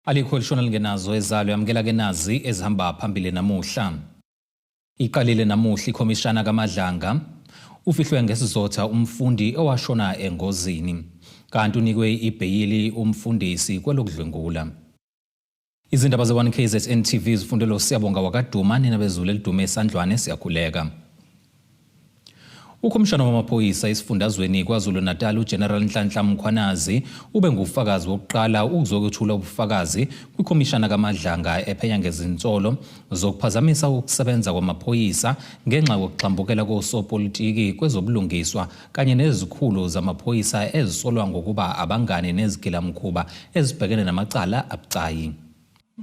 Alikho elishona lingenazo ezalo yamukela ke nazi ezihamba phambili namuhla. Iqalile namuhla ikhomishana kaMadlanga ufihlwe ngesizotha umfundi owashona engozini kanti unikwe ibheyili umfundisi kwelokudlwengula. Izindaba ze-1 KZN TV zifundelwe uSiyabonga wakaduma nina bezulu elidume esandlwane siyakhuleka. Ukhomishana wamaphoyisa esifundazweni KwaZulu-Natal uGeneral Nhlanhla Mkhwanazi ube ngufakazi wokuqala ukuzokwethula ubufakazi kwikhomishana kaMadlanga ephenya ngezinsolo zokuphazamisa ukusebenza kwamaphoyisa ngenxa yokugxambukela kosopolitiki kwezobulungiswa kanye nezikhulu zamaphoyisa ezisolwa ngokuba abangani nezigilamkhuba ezibhekene namacala abucayi.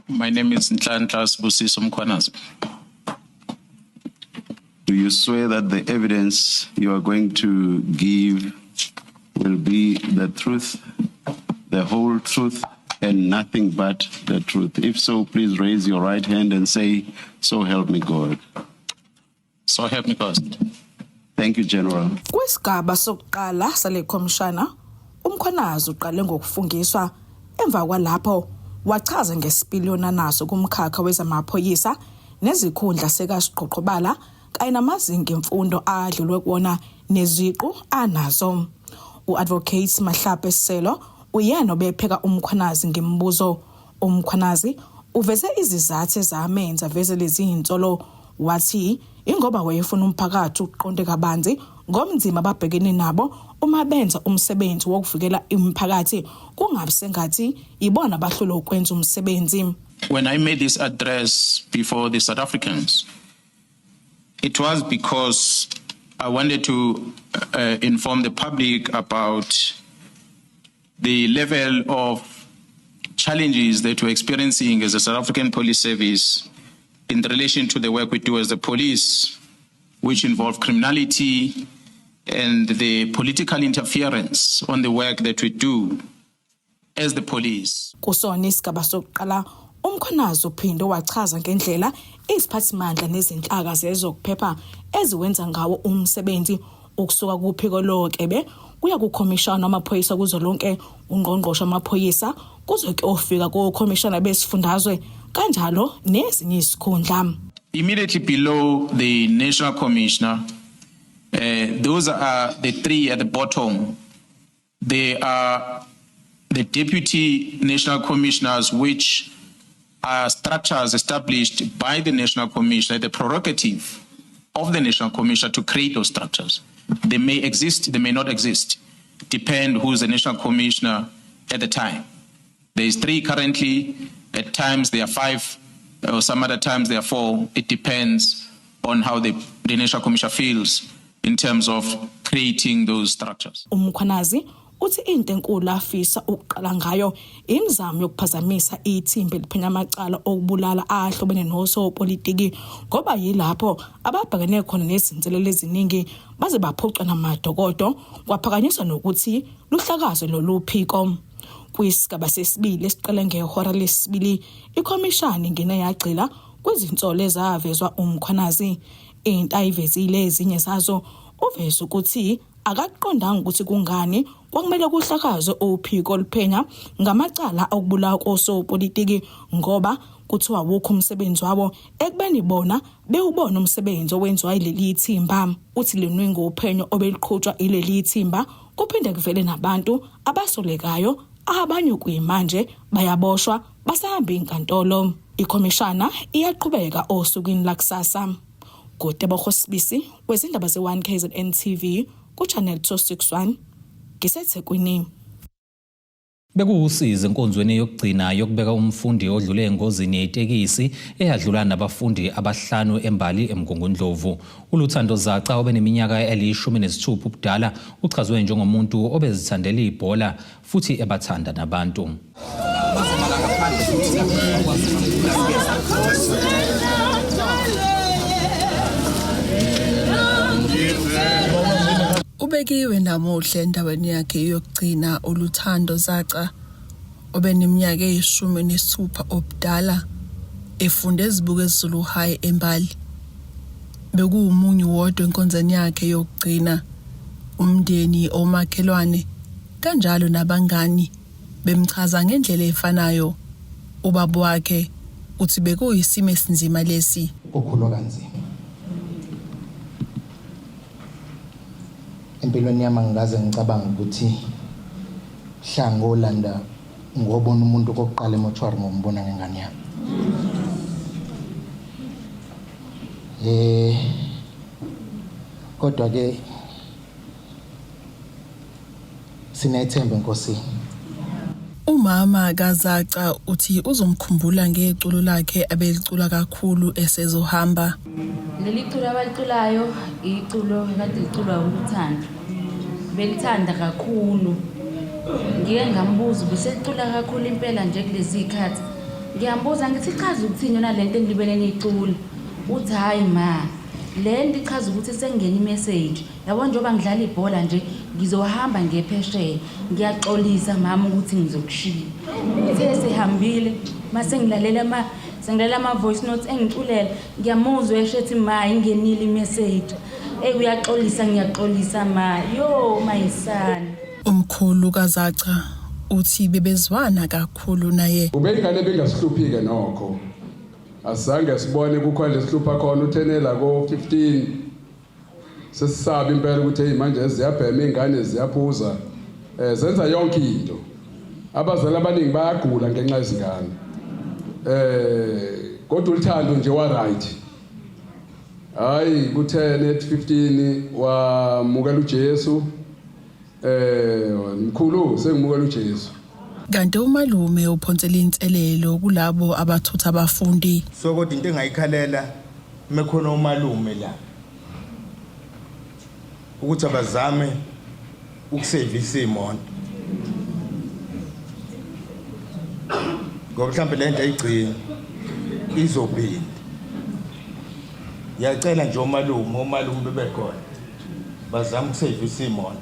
My name is Nhlanhla Sibusiso Mkhwanazi. Do you swear that the evidence you are going to give will be the truth, the whole truth, and nothing but the truth? If so, please raise your right hand and say, So help me God. So help me God. Thank you, General. Kwisigaba sokuqala sale khomishana, uMkhwanazi uqale ngokufungiswa emva kwalapho wachaza ngesipiliyoni anaso kumkhakha wezamaphoyisa nezikhundla sekasiqhoqhobala kanye namazinga emfundo adlulwe kuwona neziqu anazo. U-Advocate Mahlape Selo uyena obepheka uMkhwanazi ngemibuzo. UMkhwanazi uveze izizathu ezamenza aveze lezi zinsolo wathi ingoba wayefuna umphakathi uqonde kabanzi ngomnzima ababhekene nabo uma benza umsebenzi wokuvikela imiphakathi kungabi sengathi ibona abahlulwe ukwenza umsebenzi. When I made this address before the South Africans, it was because I wanted to inform the public about the level of challenges that we're experiencing as a South African Police Service in relation to the work we do as the police, which involve criminality and the political interference on the work that we do as the police. Kusona isigaba sokuqala uMkhwanazi uphinde wachaza ngendlela iziphathimandla nezinhlaka zezokuphepha eziwenza ngawo umsebenzi ukusuka kuphiko lokebe kuya kukhomishana wamaphoyisa kuzolonke ungqongqoshe wamaphoyisa kuze kuyofika kokhomishana besifundazwe kanjalo nezinye izikhundla. Immediately below the national commissioner, those are the three at the bottom. They are the deputy national commissioners, which are structures established by the national commissioner, the prerogative of the national commissioner to create those structures. They may exist, they may not exist, depend who's the national commissioner at the time. There is three currently, at times there are five, or some other times there are four. It depends on how the national commissioner feels in terms of creating those structures. UMkhwanazi uthi into enkulu afisa ukuqala ngayo imizamo yokuphazamisa ithimba eliphenya amacala okubulala ahlobene nosopolitiki ngoba yilapho ababhekene khona nezinselelo eziningi baze baphucwa namadokodo kwaphakanyiswa nokuthi luhlakazwe lolu phiko. Kwisigaba sesibili esiqale ngehora lesibili ikhomishani ingene yagxila kwizinsolo ezavezwa uMkhwanazi. Into ayivezile ezinye zazo uveze ukuthi akaqondanga ukuthi kungani kwakumele kuhlakazwe uphiko oluphenya ngamacala okubulawa kosopolitiki ngoba kuthiwa wukho umsebenzi wabo ekubeni bona bewubona umsebenzi owenziwa yileli thimba. Uthi luningi uphenyo obeliqhutshwa ileli thimba kuphinde kuvele nabantu abasolekayo abanye kuyimanje bayaboshwa basahamba inkantolo. Ikhomishana iyaqhubeka osukwini lakusasa. Ngutebogo Sibisi wezindaba ze-1 KZN TV ku-Channel 261 ngiseThekwini. Bekuwusizi enkonzweni yokugcina yokubeka umfundi odlule engozini yetekisi eyadlula nabafundi abahlanu eMbali eMgungundlovu. ULuthando Zaca obeneminyaka eli-16 ubudala uchazwe njengomuntu obezithandela ibhola futhi ebathanda nabantu. Ubekiwe namuhla endaweni yakhe yokugcina uLuthando Zaca obeneminyaka eyi-16 obudala efunda ezibuko eZulu High eMbali. Bekuwumunyu wodwa enkonzweni yakhe yokugcina. Umndeni, omakhelwane kanjalo nabangani bemchaza ngendlela efanayo. Ubaba wakhe uthi bekuyisimo esinzima lesi. Ukhulwa kanzima. Empilweni yami angikaze ngicabanga ukuthi mhla ngolanda ngobona umuntu okokuqala emothwari ngombona ngengane yami. Eh kodwa ke Sinethemba eNkosini. Umama kaZaca uthi uzomkhumbula ngeculo lakhe abelicula kakhulu esezohamba. Leli culo abaliculayo iculo kade liculwa uLuthando. Belithanda kakhulu. Ngike ngambuza ubeselicula kakhulu impela nje kulezi zikhathi. Ngiyambuza ngithi ichaza ukuthini yona lento enilibele niyicula. Uthi hhayi ma, le nto ichaza ukuthi sekungena imeseji. Yabo njengoba ngidlala ibhola nje ngizohamba ngiye phesheya. Ngiyaxolisa mama ukuthi ngizokushiya. Uthe sehambile mase ngilalela ama sengilalela ama voice notes engiculela ngiyamuzwa esho ethi ma ingenile imessage. Ey uyaxolisa ngiyaxolisa ma. Yo my son. Umkhulu kaZaca uthi bebezwana kakhulu naye. Ubeyingane ebingasihluphi-ke nokho. Asizange sibone kukhona lesihlupha khona uthenela ko-15 Sesisaba impela ukuthi hey manje ziyabhema ingane ziyaphuza eh zenza yonke into. Abazali abaningi bayagula ngenxa yezingane. Eh kodwa uLuthando nje wa right. Hayi kuthe net 15 wamukela uJesu eh mkhulu sengimukela uJesu. Kanti umalume uphonsela inselelo kulabo abathutha abafundi. So kodwa into engayikhalela mekhona umalume la ukuthi abazame ukusevisa imoto ngoba mhlawumbe le nto ayigcini izophinda ngiyacela nje omalume omalume bebekhona bazame ukusevisa imoto.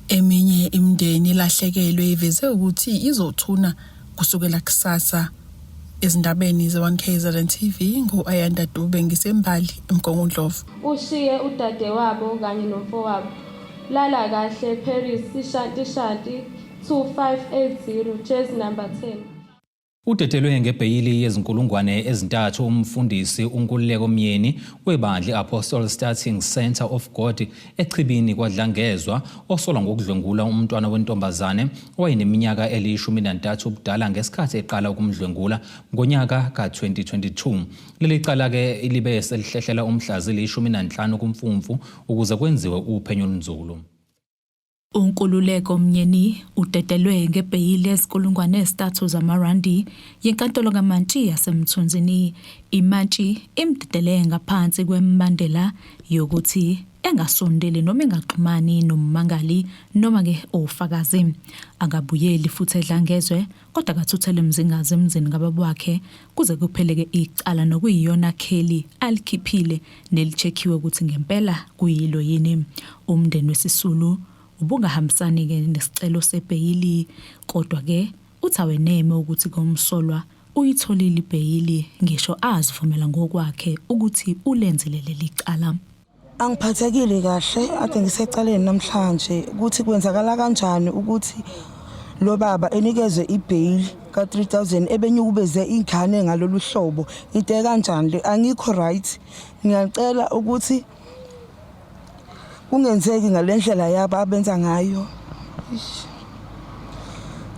Eminye imindeni elahlekelwe iveze ukuthi izothuna kusukela kusasa. Ezindabeni ze-1 KZN TV ngu-Ayanda Dube ngisembali eMgungundlovu. Ushiye udadewabo kanye nomfowabo. Lala kahle Paris Shanti Shanti 2580 Jersey number 10. Udedelwe ngebheyili yezinkulungwane ezintathu umfundisi uNkululeko Myeni webandla i-Apostle Starting Centre of God eChibini kwaDlangezwa osolwa ngokudlwengula umntwana wentombazane owayeneminyaka elishumi nantathu ubudala ngesikhathi eqala ukumdlwengula ngonyaka ka-2022. Leli cala-ke libe selihlehlela umhla zili-15 kuMfumfu ukuze kwenziwe uphenyo olunzulu. UNkululeko Myeni udedelwe ngebheyili yezinkulungwane ezintathu zamarandi yinkantolo kamantshi yaseMthunzini. Imantshi imdedele ngaphansi kwemibandela yokuthi engasondeli noma engaxhumani nommangali noma-ke ofakazi. Angabuyeli futhi eDlangezwe kodwa akathuthele eMzingazi emzini kababa wakhe kuze kupheleke icala nokuyiyona kheli alikhiphile nelichekhiwe ukuthi ngempela kuyilo yini. Umndeni wesisulu ubungahambisani-ke nesicelo sebheyili kodwa-ke uthi aweneme ukuthi komsolwa uyitholile ibheyili ngisho azivumela ngokwakhe ukuthi ulenzile leli cala. Angiphathekile kahle ade ngisecaleni namhlanje ukuthi kwenzakala kanjani ukuthi lo baba enikezwe ibail ka-3000 ebenyukubeze ingane ngalolu hlobo into ekanjani le angikho right ngiyacela ukuthi kungenzeki ngale ndlela yabo abenza ngayo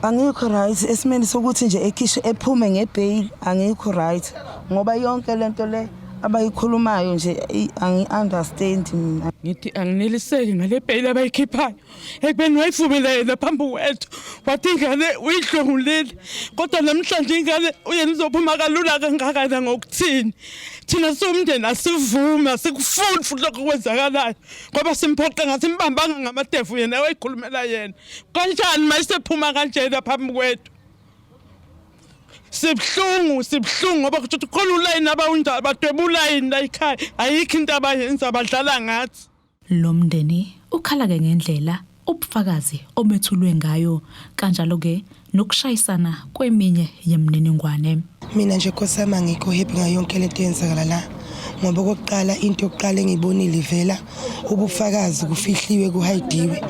angikho right esimeni sokuthi nje ekhishe ephume ngebail angikho right ngoba yonke lento le abayikhulumayo nje angi-understand mina ngithi angineliseki ngale bheyili abayikhiphayo ekubeni wayivumela yena phambi kwethu wathi ingane uyidlwengulile kodwa namhlanje ingane uyena uzophuma kalula kangakana ngokuthini thina siwumndeni asivumi asikufuni futhi lokho kwenzakalayo ngoba simphoqe ngasimbambanga ngamadevu yena wayikhulumela yena kanjani uma isephuma kanjena phambi kwethu sibuhlungu sibuhlungu ngoba kusho ukuthi khona ulayini abawunjalo badweba ulayini la ekhaya ayikho into abayenza badlala ngathi Lo mndeni ukhala-ke ngendlela ubufakazi obethulwe ngayo kanjalo-ke nokushayisana kweminye yemininingwane. Mina nje Nkosi yami angikho happy ngayo yonke lento eyenzakala la. Ngoba okokuqala into yokuqala engiyibonile ivela ubufakazi kufihliwe kuhayidiwe.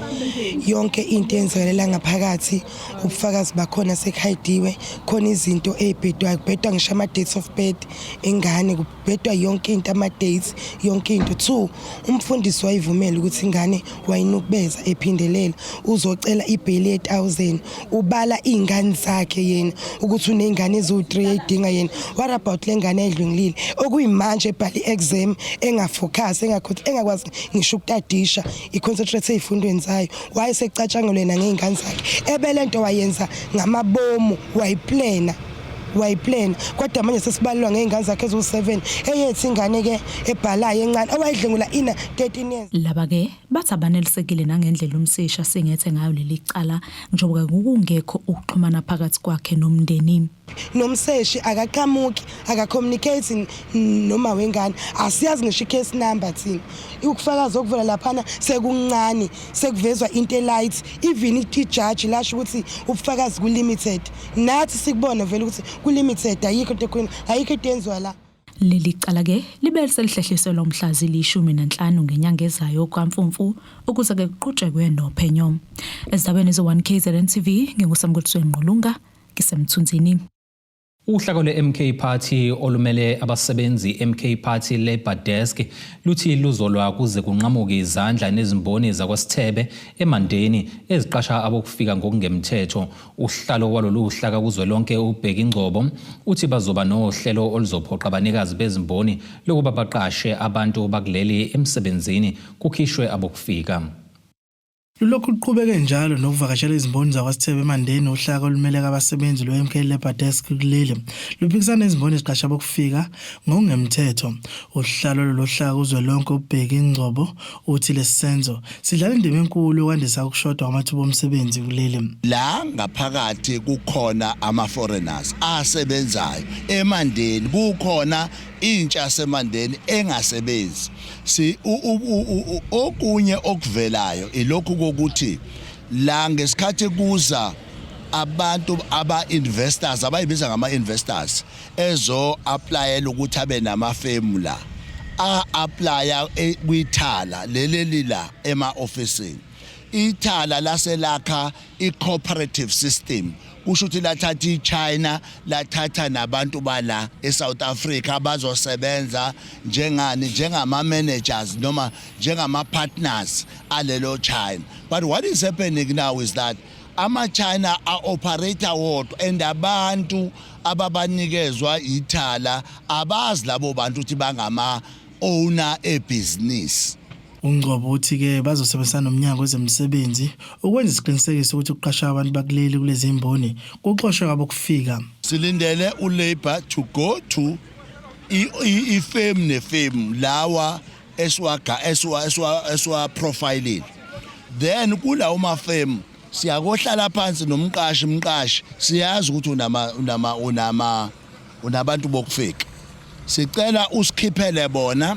Yonke into eyenzekalela ngaphakathi ubufakazi bakhona sekuhayidiwe khona izinto ey'bhedwayo kubhedwa ngisho ama-dates of birth engane kubhedwa yonke into ama-dates yonke into. Two, umfundisi wayivumela ukuthi ingane wayinukubeza ephindelela uzocela ibheli ye-1000 ubala iy'ngane zakhe yena ukuthi uney'ngane eziwu-3 ey'dinga yena. What about le ngane edlwengulile okuyimanje ebhala i-exam engafocus engakwazi ngisho ukutadisha i-concentrate ey'fundweni zayo wayesecatshangelwe yena ngey'ngane zakhe ebe le nto wayenza ngamabomu wayiplena wayiplena kodwa manje sesibalelwa ngey'ngane zakhe eziwu-7 eyethi ingane-ke ebhalayo encane owayidlengula ina 13 years. Laba-ke bathi abanelisekile nangendlela umseshi asingethe ngayo leli cala njengoba kungekho ukuxhumana phakathi kwakhe nomndeni. Nomseshi akaqhamuki akacommunicate noma wengane asiyazi ngisho i-case number thina ukufakaza okuvela laphana sekuncane sekuvezwa into elight even ijaji lasho ukuthi ubufakazi ku-limited nathi sikubona vele ukuthi ku-limited ayikho into ekhona ayikho into yenziwa la. Leli cala-ke libe selihlehliselwa mhla zili-15 ngenyanga ezayo kwaMfumfu ukuze-ke kuqhutshekwe nophenyo. Ezindabeni ze-1 KZN TV nginguSamkuthiwe Ngqulunga ngisemthunzini. Uhlaka lwe-MK Party olumele abasebenzi MK Party Labour Desk luthi luzolwa kuze kunqamuke izandla nezimboni zakwaSithebe eMandeni eziqasha abokufika ngokungemthetho. Uhlalo walolu hlaka kuzwelonke uBheki Ngcobo uthi bazoba nohlelo oluzophoqa abanikazi bezimboni lokuba baqashe abantu bakuleli emsebenzini kukhishwe abokufika. Lulokhu luqhubeke njalo nokuvakashela izimboni zakwaSithebe eMandeni uhlaka olumeleka abasebenzi lwe-MK Labour Desk kuleli luphikisana nezimboni eziqasha abokufika ngokungemthetho. Uhlalo lolu hlaka kuzwelonke uBheki Ngcobo uthi lesi senzo sidlala indima enkulu yokwandisa ukushoda kwamathuba omsebenzi kuleli. La ngaphakathi kukhona ama-foreigners asebenzayo eMandeni, kukhona intsha yaseMandeni engasebenzi. Si okunye okuvelayo ilokhu kokuthi la ngesikhathi kuza abantu aba-investors abayibiza ngama-investors ezo-aplayela ukuthi abe namafemu la a-aplaya kwithala leleli la ema-ofisini. Ithala laselakha i-cooperative system kusho ukuthi lathatha iChina lathatha nabantu bala eSouth Africa abazosebenza njengani njengama managers noma njengama partners alelo China. But what is happening now is that ama-China a-operate wodwa and abantu ababanikezwa ithala abazi labo bantu ukuthi bangama owner ebhizinisi. UNgcobo uthi-ke bazosebenzisana nomnyango wezemisebenzi ukwenza isiqinisekiso ukuthi ukuqasha abantu bakuleli kulezi mboni kuxoshwe abokufika. Silindele uLabour to go to ifemu nefemu lawa esiwaga esiwa esiwa esiwa profilile then kulawo mafemu siyakohlala phansi nomqashi mqashi siyazi ukuthi unama unama unama unabantu bokufika sicela usikhiphele bona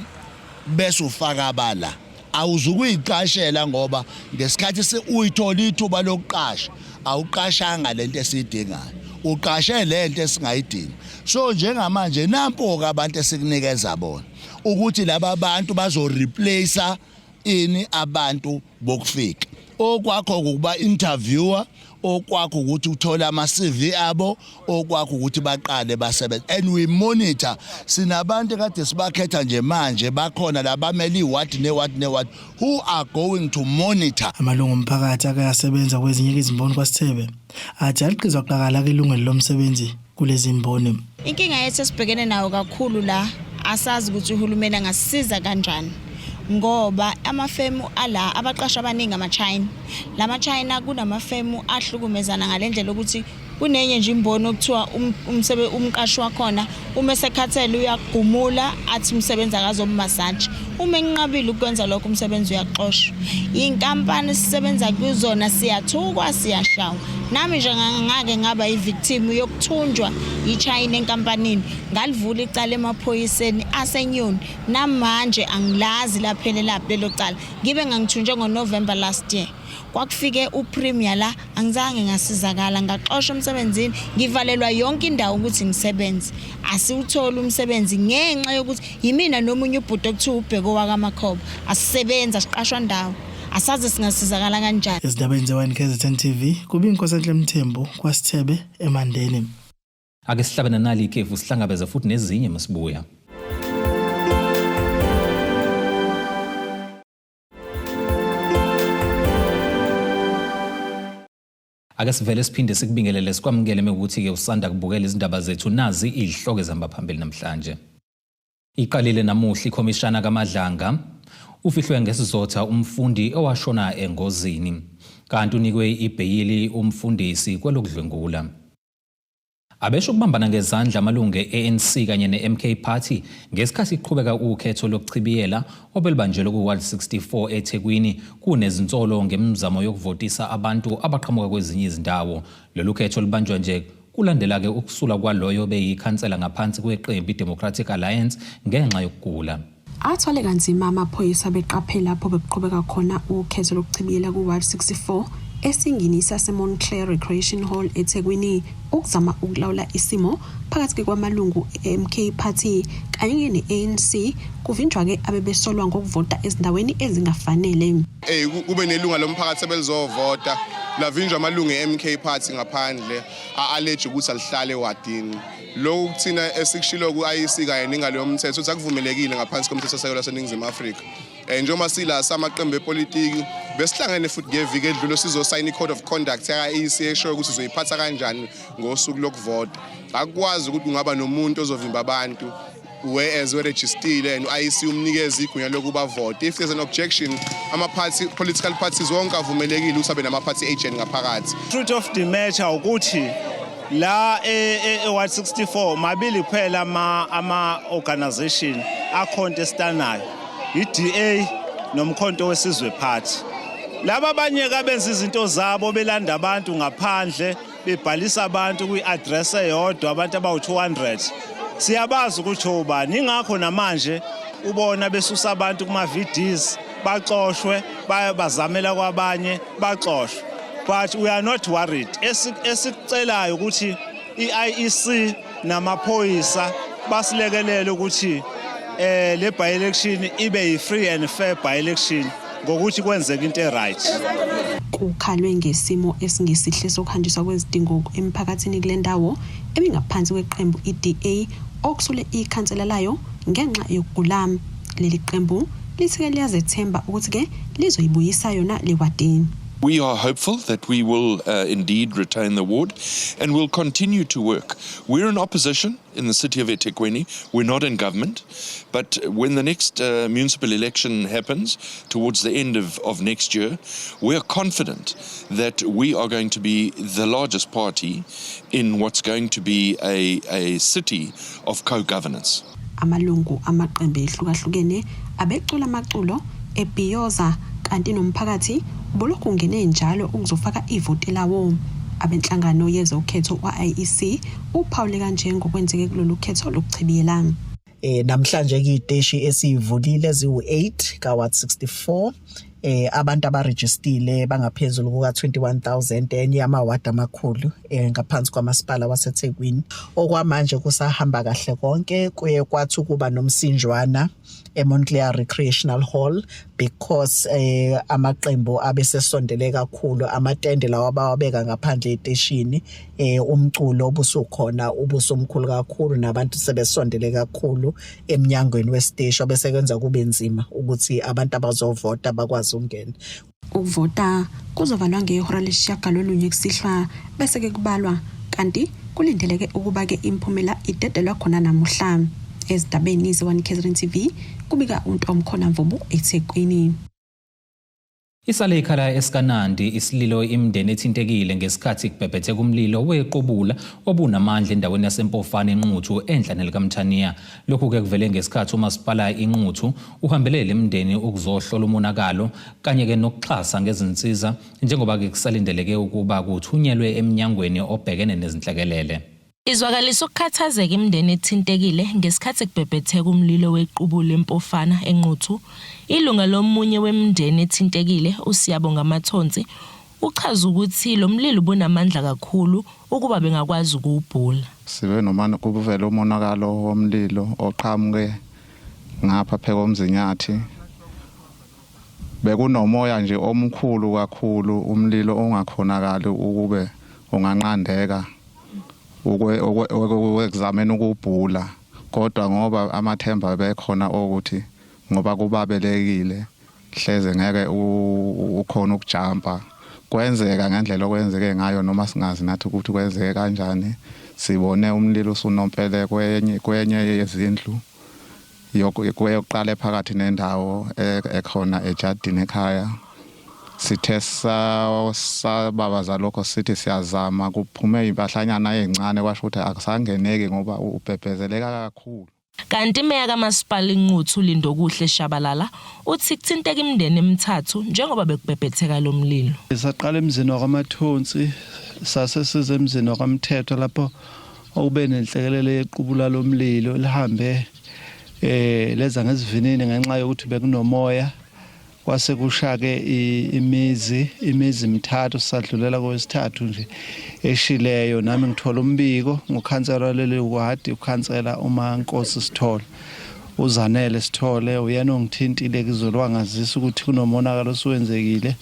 bese ufaka abala awuzukuyiqashela ngoba ngesikhathi uyithola ithuba lokuqasha awuqashanga lento esiyidingayo uqashe lento esingayidingi. So njengamanje nampo-ke abantu esikunikeza bona ukuthi laba bantu bazoreplace ini abantu bokufika. Okwakho ukuba interviewer, okwakho ukuthi uthole ama-CV abo, okwakho ukuthi baqale basebenze and we monitor. Sinabantu kade sibakhetha nje manje bakhona labamele iward neward neward who are going to monitor. Amalungu omphakathi ake asebenza kwezinye izimboni kwaSithebe athi aliqizwa qakala ilungelo lomsebenzi kulezi mboni. Inkinga yethu esibhekene nayo kakhulu la asazi ukuthi uhulumeni angasisiza kanjani ngoba amafemu ala abaqashi abaningi ama-China. La ma-China kunamafemu ahlukumezana ngale ndlela ukuthi kunenye nje imboni okuthiwa umqashi wakhona uma esekhathele uyagumula athi umsebenzi akazommasaji. Uma enqabile ukwenza lokho umsebenzi uyaxoshwa. Iy'nkampani esisebenza kuzona siyathukwa siyashawa. Nami nje ngake ngaba i-victim yokuthunjwa yi-China enkampanini. Ngalivula icala emaphoyiseni aseNyoni. Namanje angilazi laphelelaphi lelo cala. Ngibe ngangithunjwe ngoNovember last year. Kwakufike uPremier la, angizange ngasizakala, ngaxoshwa emsebenzini, ngivalelwa yonke indawo ukuthi ngisebenze. Asiwutholi umsebenzi ngenxa yokuthi yimina nomunye ubhuti okuthiwa uBheko wakaMakhoba. Asisebenzi, asiqashwa ndawo. Asazi singasizakala kanjani. Ezindabeni ze-1 KZN TV, kubi Nkosenhle Mthembu, kwaSithebe, eMandeni. Ake sihlabe nanali ikhefu sihlangabeze futhi nezinye masibuya. Ake sivele siphinde sikubingelele sikwamukele mekuthi-ke usanda kubukela izindaba zethu nazi izihloko ezihamba phambili namhlanje. Iqalile namuhla ikhomishana kaMadlanga ufihlwe ngesizotha umfundi owashona engozini kanti unikwe ibheyili umfundisi kwelokudlwengula. Abesho ukubambana ngezandla amalungu e-ANC kanye ne-MK Party ngesikhathi kuqhubeka ukhetho lokuchibiyela obelubanjelwe ku-Ward 64 eThekwini kunezinsolo ngemizamo yokuvotisa abantu abaqhamuka kwezinye izindawo. Lolu khetho lubanjwa nje kulandela-ke ukusula kwaloyo obeyikhansela ngaphansi kweqembu iDemocratic Alliance ngenxa yokugula. Athwale kanzima amaphoyisa beqaphe lapho bekuqhubeka khona ukhetho lokuchibiyela ku-Ward 64 esingini saseMontclair Recreation Hall eThekwini ukuzama ukulawula isimo phakathi kwamalungu e-MK Party kanye ne-ANC kuvinjwa-ke abebesolwa ngokuvota ezindaweni ezingafanele. Hey kube nelunga lomphakathi ebelizovota lavinjwa amalungu e-MK Party ngaphandle a-allege ukuthi alihlale ewadini. Lokhu kuthina esikushilo ku-IEC kanye nengalo yomthetho ukuthi akuvumelekile ngaphansi komthethosisekelo waseNingizimu Afrika. Eh njengoba sila samaqembu epolitiki besihlangene futhi ngeviki edlule sizosayina i-code of conduct yaka-IEC eshoyo ukuthi sizoyiphatha kanjani ngosuku lokuvota. Akukwazi ukuthi kungaba nomuntu ozovimba abantu whereas werejistile and u-IEC umnikeza igunya lokuba vote. If there's an objection, ama-party, political parties wonke avumelekile ukuthi abe nama-party agent ngaphakathi. Truth of the matter ukuthi la e-Ward 64 mabili kuphela ama-organization akhontestanayo, i-DA noMkhonto weSizwe Party. Laba abanye kabenza izinto zabo belanda abantu ngaphandle bebhalisa abantu kwi-address eyodwa abantu abawu-200. Siyabazi ukuthi obani, ingakho namanje ubona besusa abantu kuma-VDs baxoshwe bazamela kwabanye baxoshwe. But we are not worried. Esikucelayo ukuthi i-IEC namaphoyisa basilekelele ukuthi le by election ibe yi-free and fair by election ngokuthi kwenzeke into e-right. Kukhalwe ngesimo esingesihle sokuhanjiswa kwezidingo emphakathini kule ndawo ebingaphansi kweqembu i-DA okusule ikhansela layo ngenxa yokugula. Leli qembu lithi-ke liyazethemba ukuthi-ke lizoyibuyisa yona le wadini. We are hopeful that we will indeed retain the ward and will continue to work. We're in opposition in the city of eThekwini. We're not in government. But when the next municipal election happens towards the end of next year, we're confident that we are going to be the largest party in what's going to be a city of co-governance. Amalungu amaqembu ehlukahlukene abecula amaculo ebhiyoza kanti nomphakathi ubulokhu ungene njalo ukuzofaka ivoti lawo. Abenhlangano yezokhetho wa-IEC uphawule kanje ngokwenzeke kulolu khetho lokuchibiyela. Namhlanje kuyiteshi esivulile eziwu8 ka Ward 64, abantu abarejistile bangaphezulu kuka 21000, enye yamawadi amakhulu ngaphansi kwamasipala waseThekwini. Okwamanje kusahamba kahle konke. Kuye kwathi ukuba nomsinjwana eMontclair Recreational Hall because amaqembu abesesondele kakhulu, amatende lawa abawabeka ngaphandle eteshini, umculo obusukhona ubusumkhulu kakhulu nabantu sebesondele kakhulu eminyangweni wesiteshi, bese kwenza kube nzima ukuthi abantu abazovota bakwazi ukungena. Ukuvota kuzovalwa ngehora 9:30 kusihlwa bese-ke kubalwa kanti kulindeleke ukuba-ke imiphumela idedelwa khona namuhla. Ezindabeni ze-1 KZN TV kubika uNtomkhona Mvubu eThekwini. Isale ikhala esikanandi isililo imindeni ethintekile ngesikhathi kubhebhetheka umlilo wequbula obunamandla endaweni yaseMpofane eNquthu enhla nelikaMthaniya. Lokhu-ke kuvele ngesikhathi umasipala iNquthu uhambelele imindeni ukuzohlola umonakalo kanye-ke nokuxhasa ngezinsiza njengoba-ke kusalindeleke ukuba kuthunyelwe eminyangweni obhekene nezinhlekelele. Izwakalisa ukukhathazeka imindeni ethintekile ngesikhathi kubhebhetheka umlilo wequbula eMpofana, eNquthu. Ilunga lomunye wemindeni ethintekile, uSiyabonga Mathonsi, uchaze ukuthi lo mlilo ubunamandla kakhulu ukuba bengakwazi ukuwubhula. Sibe noma kuvele umonakalo womlilo oqhamuke ngapha phekomzinyathi. Bekunomoya nje omkhulu kakhulu umlilo ongakhonakali ukube unganqandeka ekuzameni ukubhula kodwa ngoba amathemba bekhona okuthi ngoba kubabelekile hleze ngeke ukhona ukujampa kwenzeka ngendlela okwenzeke ngayo noma singazi nathi ukuthi kwenzeke kanjani sibone umlilo usunompele kwenye kwenye yezindlu kweyokuqala ephakathi nendawo e, ekhona ejadini ekhaya sithe sababaza lokho sithi siyazama kuphume impahlanyana ezincane kwasho ukuthi akusangeneki ngoba ubhebhezeleka kakhulu Kanti imeya kaMasipala iNquthu uLindokuhle Shabalala uthi kuthinteka imindeni emithathu njengoba bekubhebhetheka lo mlilo. Saqala emzini wakwaMathonsi sase size emzini wakwaMthethwa lapho okube nenhlekelele yequbula lomlilo lihambe eh leza ngesivinini ngenxa yokuthi bekunomoya kwase kushake imizi imizi mithathu sadlulela kowesithathu nje eshileyo nami ngithola umbiko ngokhansela waleli wadi ukhansela uMankosi Sithole uZanele Sithole uyena ongithintile kizolo wangazisa ukuthi kunomonakalo osuwenzekile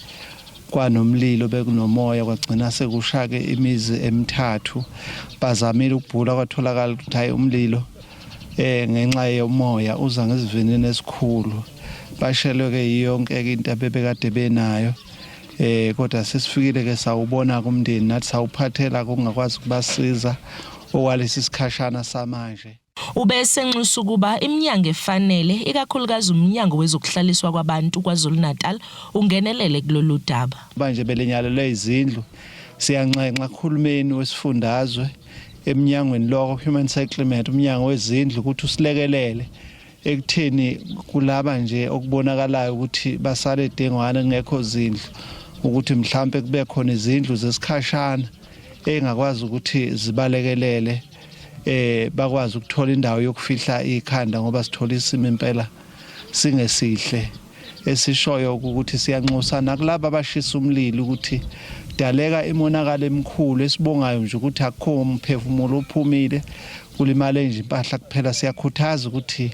kwanomlilo bekunomoya kwagcina sekushake imizi emithathu bazamile ukubhula kwatholakala ukuthi hayi umlilo eh ngenxa yomoya uza ngesivinini esikhulu bashelwe ke yonke into abebekade benayo eh kodwa sesifikile ke sawubona kumndeni nathi sawuphathela kungakwazi ukubasiza okwalesi sikhashana samanje Ube esenxusa ukuba iminyango efanele, ikakhulukazi uMnyango wezokuHlaliswa kwaBantu KwaZulu-Natal, ungenelele kulolu daba. Manje belinyalelwe izindlu, siyanxenxa kuhulumeni wesifundazwe, emnyangweni loko Human Settlement, umnyango wezindlu ukuthi usilekelele ekutheni kulaba nje okubonakalayo ukuthi basale dengwane kungekho zindlu ukuthi mhlampe kube khona izindlu zesikhashana engakwazi ukuthi zibalekelele eh bakwazi ukuthola indawo yokufihla ikhanda ngoba sithola isimo impela singesihle esishoyo ukuthi siyanxusa nakulaba abashisa umlilo ukuthi daleka imonakalo emikhulu esibongayo nje ukuthi akukho umphefumulo ophumile kulimale nje impahla kuphela siyakhuthaza ukuthi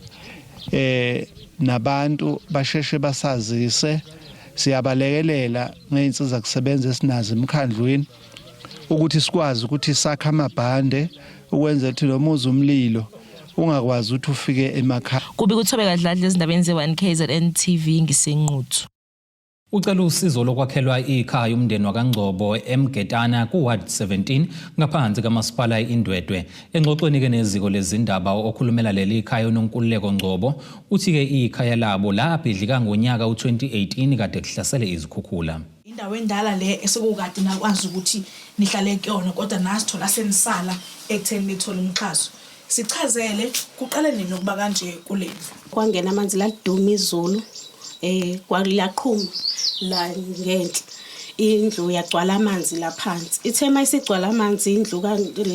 eh nabantu basheshe basazise siyabalekelela ngeyinsiza kusebenza esinazo emkhandlwini ukuthi sikwazi ukuthi sakhe amabhande ukwenzela ukuthi noma uze umlilo ungakwazi ukuthi ufike emakhaya. Kubi kuThobeka Dladla ezindabeni ze-1 KZN TV ngiseNquthu. Ucela usizo lokwakhelwa ikhaya umndeni wakaNgcobo eMgetana ku-Ward 17 ngaphansi kaMasipala iNdwedwe. Engxoxweni-ke neziko lezindaba okhulumela leli khaya uNonkululeko Ngcobo uthi-ke ikhaya labo labhidlika ngonyaka u-2018 kade kuhlasele izikhukhula. Indawo endala le esekukade nakwazi ukuthi nihlale kuyona kodwa nasithola senisala ekutheni nithole umxhaso. Sichazele, kuqale nini ukuba kanje kulendlu? Kwangena amanzi laliduma izulu eh kwalaqhuma la ngenhla indlu yagcwala amanzi la phansi ithe mayisigcwala amanzi indlu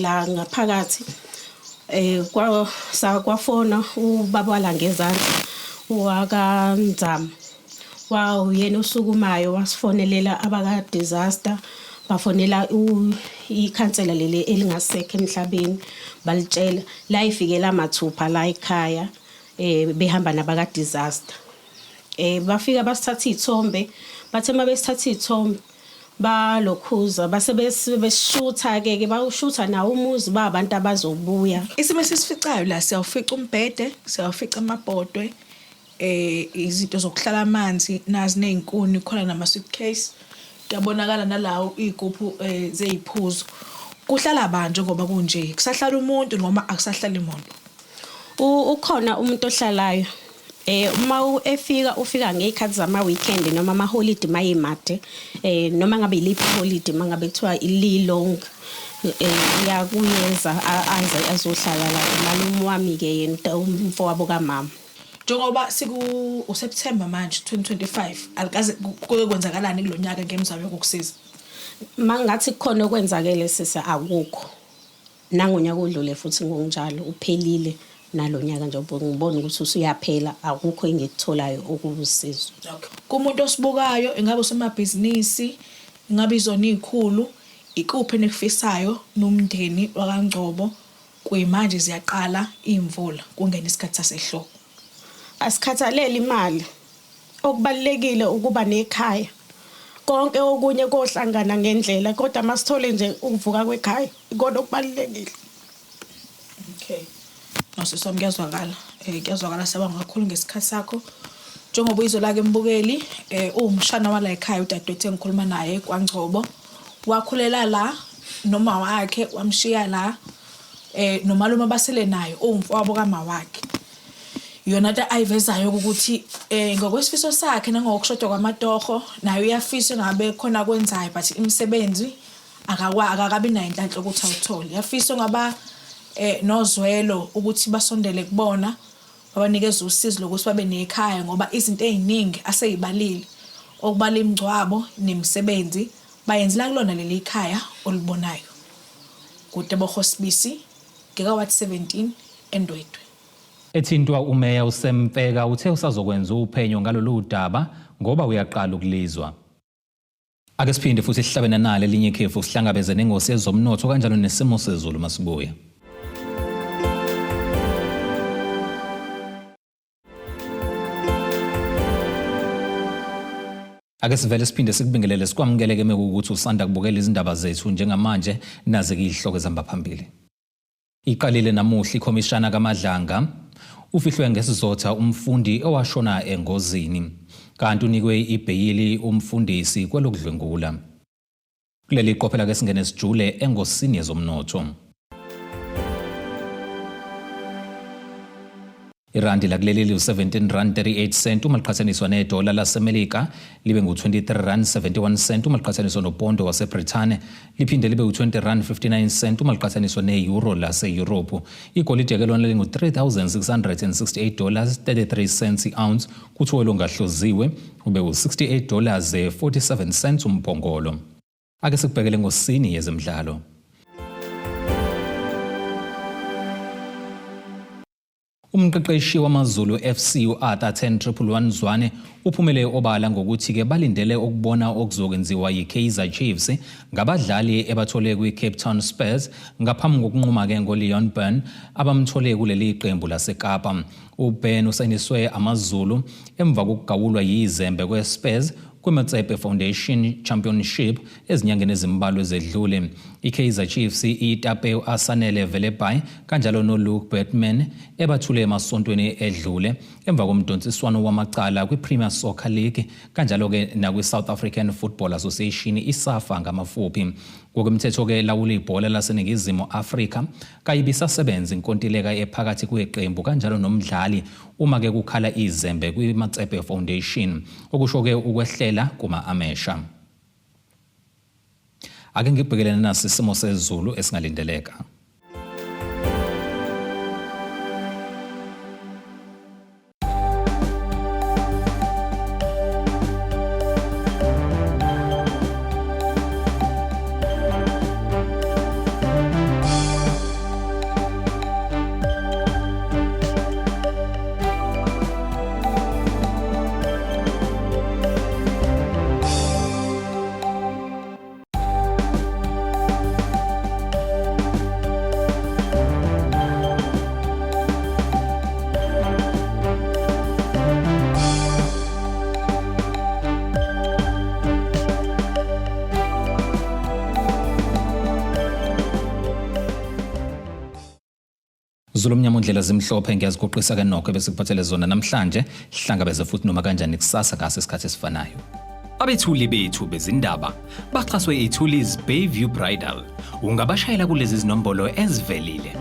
la ngaphakathi eh kwa sakwafona ubaba wala ngezansi wakaNzama wawuyena osukumayo wasifonelela abaka-disaster bafonela ikhansela leli elingasekho emhlabeni balitshela layifikela mathupha la ekhaya eh behamba nabaka disaster eh bafika basithatha izithombe bathe uma besithatha izithombe balokhuza base besishutha ke ke bawushutha nawo umuzi ba abantu abazobuya Isimo esisificayo la siyawufica umbhede siyawufica amabhodwe eh izinto zokuhlala amanzi nazi nezinkuni khona nama suitcase kuyabonakala nalawo izigubhu eh, zeziphuzo kuhlala ba njengoba kunje kusahlala umuntu noma akusahlali muntu ukhona umuntu ohlalayo eh uma efika ufika ngezikhathi zama weekend noma ama holiday mayemade eh noma ngabe iliphi holiday mangabe kuthiwa ili long eh uyakuyeza aze azohlala la malume wami ke yena umfowabo kamama Njengoba siku uSeptember manje 2025 alikaze kuke kwenzakalani kulonyaka ngemizamo yokukusiza? Mangathi kukhona okwenzakele sisi akukho. Nangonyaka odlule futhi ngokunjalo uphelile nalonyaka nje ngibona ukuthi usuyaphela akukho engikutholayo okuwusizo. Kumuntu osibukayo ingabe usomabhizinisi ingabe izona izikhulu ikuphi enikufisayo nomndeni wakaNgcobo kuyimanje ziyaqala iy'mvula kungena isikhathi sasehlobo. Asikhathalele imali okubalulekile ukuba nekhaya konke okunye kohlangana ngendlela kodwa masithole nje ukuvuka kwekhaya ikona okubalulekile. Okay. No sisi wami kuyazwakala. Eh kuyazwakala siyabonga kakhulu ngesikhathi sakho. Njengoba uyizwe la ke mbukeli eh uwumshana wala ekhaya udadewethu engikhuluma naye kwaNgcobo. Wakhulela la noma wakhe wamshiya la eh nomalume abasele naye uwumfowabo kama wakhe. Yona into ayivezayo ukuthi eh ngokwesifiso sakhe nangokushoda kwamatoho naye uyafisa ngabe khona akwenzayo but imisebenzi akakwa akakabi nayo inhlanhla ukuthi awuthole yafisa ungaba eh nozwelo ukuthi basondele kubona babanikeze usizo lokuthi babe nekhaya ngoba izinto eziningi aseyibalile okubala imingcwabo nemisebenzi bayenzela kulona leli khaya olibonayo kuTebogo Sibisi ngeka Ward 17 eNdwedwe. Ethintwa uMeya uSam Mfeka uthe usazokwenza uphenyo ngalolu daba ngoba uyaqala ukulizwa. Ake siphinde futhi sihlabe nanali elinye ikhefu sihlangabeze nengosi yezomnotho kanjalo nesimo sezulu masibuya. Ake sivele siphinde sikubingelele sikwamukele ke mekuwukuthi usanda kubukela izindaba zethu njengamanje nazi ke izihloko ezihamba phambili. Iqalile namuhla ikhomishana kaMadlanga. Ufihlwe ngesizotha umfundi owashona engozini. Kanti unikwe ibheyili umfundisi kwelokudlwengula. Kuleli qophela ke singene sijule engosini yezomnotho. Irandi lakuleli liwu-17 rand 38 cent uma liqhathaniswa nedola laseMelika libe ngu-23 rand 71 cent uma liqhathaniswa nopondo waseBrithane liphinde libe u-20 rand 59 cent uma liqhathaniswa ne-euro laseyurophu. Igolide ke lona lingu-3668 dollars 33 cents i-ounce kuthi olungahloziwe ube u-68 dollars 47 cents umphongolo. Ake sikubhekele ngosini yezemidlalo. Umqeqeshi wamaZulu FC u-Arthur 10111 Zwane uphumele obala ngokuthi-ke balindele ukubona okuzokwenziwa yi-Kaizer Chiefs ngabadlali ebathole kwi-Cape Town Spurs ngaphambi kokunquma-ke ngoLeon Byrne abamthole kuleli qembu laseKapa. UByrne usayiniswe AmaZulu emva kokugawulwa yizembe kwe-Spurs kwiMotsepe Foundation Championship ezinyangeni ezimbalwa ezedlule. I-Kaizer Chiefs itape u-Asanele Velebayi kanjalo noLuke Bateman ebathule emasontweni edlule emva komdonsiswano wamacala kwi-Premier Soccer League kanjalo-ke nakwi-South African Football Association iSAFA ngamafuphi. Ngokwemthetho-ke elawula ibhola laseNingizimu Afrika kayibisasebenza inkontileka ephakathi kweqembu kanjalo nomdlali uma-ke kukhala izembe kwi-Matsepe Foundation okusho-ke ukwehlela kuma-amesha. Ake ngibhekelene naso isimo sezulu esingalindeleka. Zulu mnyama undlela zimhlophe ngiyaziguqisa ke nokho ebesikuphathele zona namhlanje hlangabeze futhi noma kanjani kusasa ngase isikhathi esifanayo. Abethuli bethu bezindaba baxhaswe iThulis Bayview Bridal. Ungabashayela kulezi zinombolo ezivelile.